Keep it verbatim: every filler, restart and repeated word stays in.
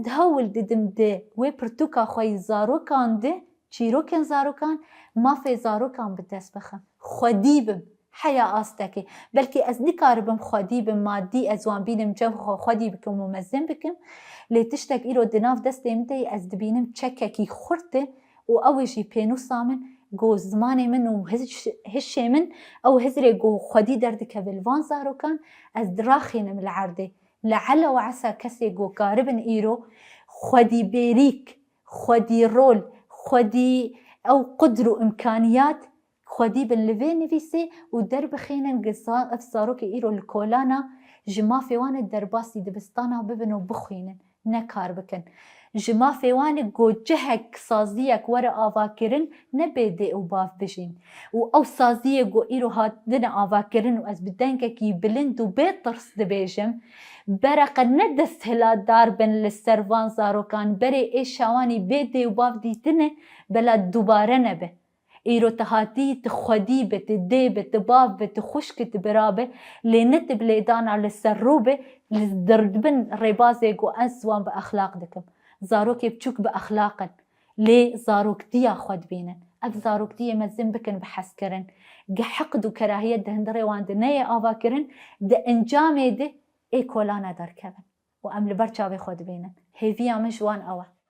Di hewl didim di wê pirtûka xwe yî zarokan de çîrokên zarokan, mafê zarokan bi dest bixim. Xwedî bim. Heya astekê. Belkî ez nikaribim xwedî bim, madî ez wan bînim cem xwe xwedî bikim û mezin bikim. Lê tiştek îro di nav destê min de ye, ez dibînim çekekî xurt e û ew ê jî pênûsa min, ku zimanê min û hiş-, hişê min, ew hizrê ku xwedî derdikeve li van zarokan, ez diraxînim li erdê. Le'ele we esa kesê ku karibin îro xwedî bêrîk, xwedî rol, xwedî ew qudr û imkaniyat xwedî bin li vê nivîsê û derbixînin, gi za-, ev zarokê îro li kolana ji mafê wan e derbasî dibistana bibin û bixwînin, ne kar bikin. Ji mafê wan e ku cihek, saziyek were avakirin, ne bê dê û bav bijîn. Û ew saziyê ku îro hatine avakirin û ez bi dengekî bilind û bê tirs dibêjim, bereqe ne desthilatdar bin li ser van zarokan, berê êşa wan î bê dê û bav dîtine, bela dubare nebe. Îro tu hatî, tu xwedî be, tu dê be, tu bav be, tu xwişk, tu bira be, lê ne tu bi lêdana li ser rû be, li dirbin rêbazê ku ez wan bi exlaq dikim. Zarokê biçûk bi exlaq in, lê zaroktiya xwe dibînin. Ev zaroktiyê mezin bikin bi hezkirin. Gi heqd û kerahiyet di hundirê wan de neyê avakirin, di encamê de ê kolana derkevin. Û em li ber çavê xwe dibînin. Hêviya min ji wan ew e.